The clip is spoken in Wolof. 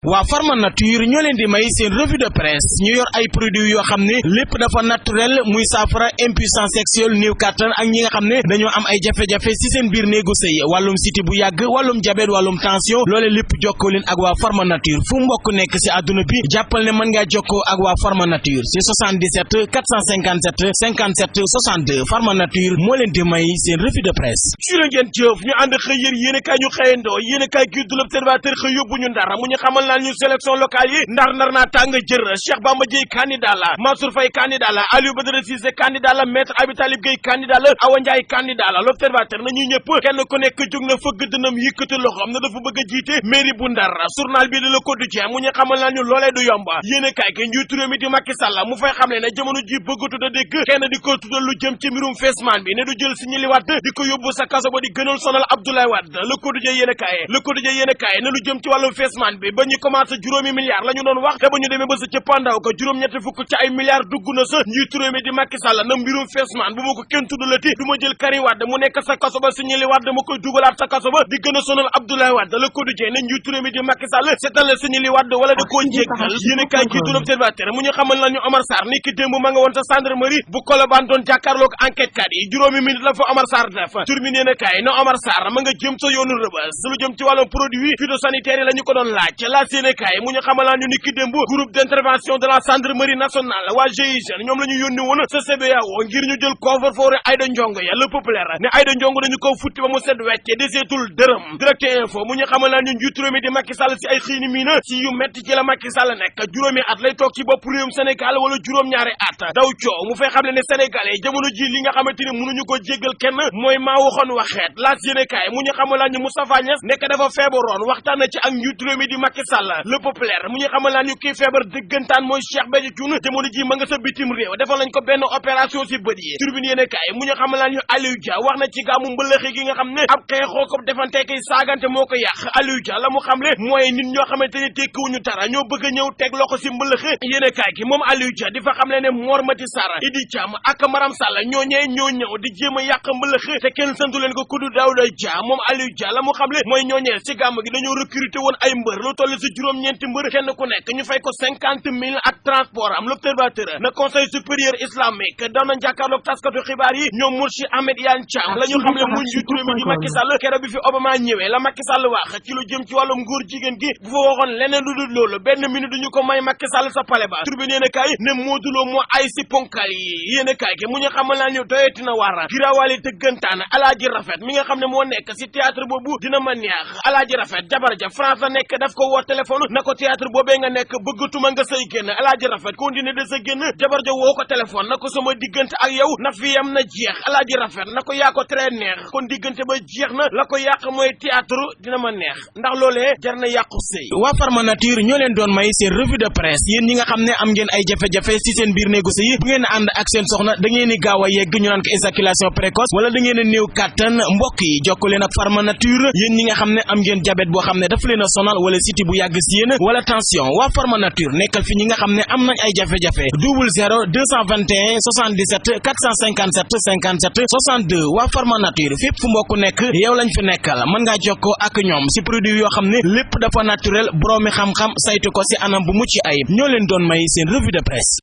waa Pharma Nature ñoo leen di may seen revue de presse ñu yor ay produits yoo xam ne lépp dafa naturel muy saafara impuissance sexuelle néew kàttan ak ñi nga xam ne dañoo am ay jafe-jafe ci seen biir néegu sëy wàllum siti bu yàgg wàllum diabète wàllum tension loole lépp jokkoo leen ak waa Pharma Nature fu mbokk nekk ci àdduna bi jàppal ne mën ngaa jokkoo ak waa Pharma Nature ci 77 457 57 62 Pharma Nature moo leen di may seen revue de presse. jërë ngeen jëf ñu ànd xëy yéen kaay ñu xëyandoo yéen kaay gi du l'Observateur xëy yóbbu ñu Ndar mu ñu xamal naan ñu sélection locale yi ndar naa tàng jër Cheikh Bamba Dièye candidat la Mansour Faye candidat la Aliou Badara Cissé candidat la Maître Abi Talib Gueye candidat la Awa Ndiaye candidat la l'Observateur na ñuy ñëpp kenn ku nekk jóg na fëgg dënam yëkkati loxoom na dafa bëgg a jiite mairie bu Ndar journal bi di Le Quotidien mu ñu xamal naan ñu loolee du yomb yéen kaay gi njiitu réew mi di Macky Sall mu fay xam ne jamono ji bëggatu da dégg kenn di ko tuddal lu jëm ci mbirum Fesman bi ne du jël si ñili Wade di ko yóbbu sa kaso ba di gënal sonal Abdoulaye Wade Le Quotidien yéen kaay ne lu jëm ci wàllum Fesman bi ba ñu commencé juróomi milliards la ñu doon wax te ba ñu demee ba sa ca pandaw ko juróom-ñetti fukk ci ay milliards dugg na sa njiitu réew mi di Macky Sall na mbirum Fesman bu ma ko kenn tuddalati du ma jël Karim Wade mu nekk sa kaso ba si ñili Wade ma koy dugalaat sa kaso ba di gën a sonal Abdoulaye Wade Le Quotidien ne njiitu réew mi di Macky Sall seetal la si ñili Wade wala da koo jéggal yéen kaay gi du l'Observateur mu ñu xamal nañu Omar Sarr ni ki démb ma nga woon sa gendarmerie bu Colobane doon jàkkaarloog enquête kat yi juróomi minute la fa Omar Sarr def Tribune yéen kaay na Omar Sarr ma nga jëm sa yoonu Rebeuss lu jëm ci wàllum produit phytosanitaire yi la ñu ko doon laaj la yéen kaay mu ñu xamal nañu ni ki démb groupe d'intervention de la gendarmerie nationale waa GIGN ñoom la ñu yónni woon sa CBAO ngir ñu jël coffre-fort Aïda Ndiongue ya Le Populaire ne Aïda Ndiongue dañu ko futti ba mu set wecce deseetul dërëm Direct Info mu ñu xamal nañu njiitu réew mi di Macky Sall si ay xiini miina si yu metti ci la Macky Sall nekk juróomi at lay toog ci bopp réewum Sénégal wala juróom-ñaari at daw coow mu fay xam ne Sénégalais jamono ji li nga xamante ni mënuñu ko jéggal kenn mooy maa waxoon waxeet laas yéene kaay mu ñu xamal nañu Moustapha Niasse nekk dafa feebaroon waxtaan na ci ak njiitu réew mi di Macky Sall Le Populaire mu ñu xamal nañu kii feebar dëggantaan mooy Cheikh Béthio Thioune jamono ji ma nga sa bitim réew defal nañ ko benn opération si bët yi Tribune yéene kaay mu ñu xamal nañu Aliou Dia wax na ci gàmmu mbëlëxi gi nga xam ne ab xeexoo ko defante kay saagante moo ko yàq Aliou Dia la mu xamle mooy nit ñoo xamante ni tekkiwuñu dara ñoo bëgg a ñëw teg loxo si mbëlëxi yéene kaay gi moom Aliou Dia di fa xamle ne Mor Mati Sarr Idi Thiam ak Maram Sall ñooñee ñoo ñëw di jéem a yàq mbëlëxi te kenn santu leen ko kudu Daouda Dia moom Aliou Dia la mu xamle mooy ñooñee si gàmm gi dañoo recruter woon ay mbër lu toll si juróom-ñeenti mbër kenn ku nekk ñu fay ko 50 000 ak transport am l'Observateur na conseil supérieur islamique daan na jàkkaarloog taskatu xibaar yi ñoom Mourchi Ahmed Iyane Thiam la ñu xam ne muy njiitu réew mi di Macky Sall keroog bi fi Obama ñëwee la Macky Sall wax ci lu jëm ci wàllum góor jigéen gi bu fa waxoon leneen lu dul loolu benn minute duñu ko may Macky Sall sa palais ba Tribune yéen a kaay ne Modou Lo moo ay si ponkal yi yéen a kaay gi mu ñu xamal naa ñu doyati na waar giraawali dëggantaan Alaaji Rafet mi nga xam ne moo nekk si théâtre boobu dina ma neex Alaaji Rafet jabar ja France la nekk daf ko woo téléphone na ko théâtre boobee nga nekk bëggatuma nga say génn Alaaji Rafet continuer de sa génn jabar ja woo ko téléphone na ko sama diggante ak yow na fi yam na jeex Alaaji Rafet na ko yaa ko très neex kon diggante ba jeex na la ko yàq mooy théâtre dina ma neex ndax loolee jar na yàqu sëy waa Pharma Nature ñoo leen doon may seen revue de presse yéen ñi nga xam ne am ngeen ay jafe-jafe ci seen biir néegu sëy bu ngeen ànd ak seen soxna da ngeen di gaaw a yegg ñu naan ko éjaculation précoce wala da ngeen a néew kàttan mbokk yi jokko leen ak Pharma Nature yéen ñi nga xam ne am ngeen diabète boo xam ne dafa leen a sonal wala siti bu yàgg ci yéen wala tension waa Pharma Nature nekkal fi ñi nga xam ne am nañ ay jafe-jafe 00 221 77 457 57 62 waa Pharma Nature fépp fu mbokk nekk yow lañ fi nekkal mën ngaa jokkoo ak ñoom ci produit yoo xam ne lépp dafa naturel boroomi xam-xam saytu ko ci anam bu mucc ayib ñoo leen doon may seen revue de presse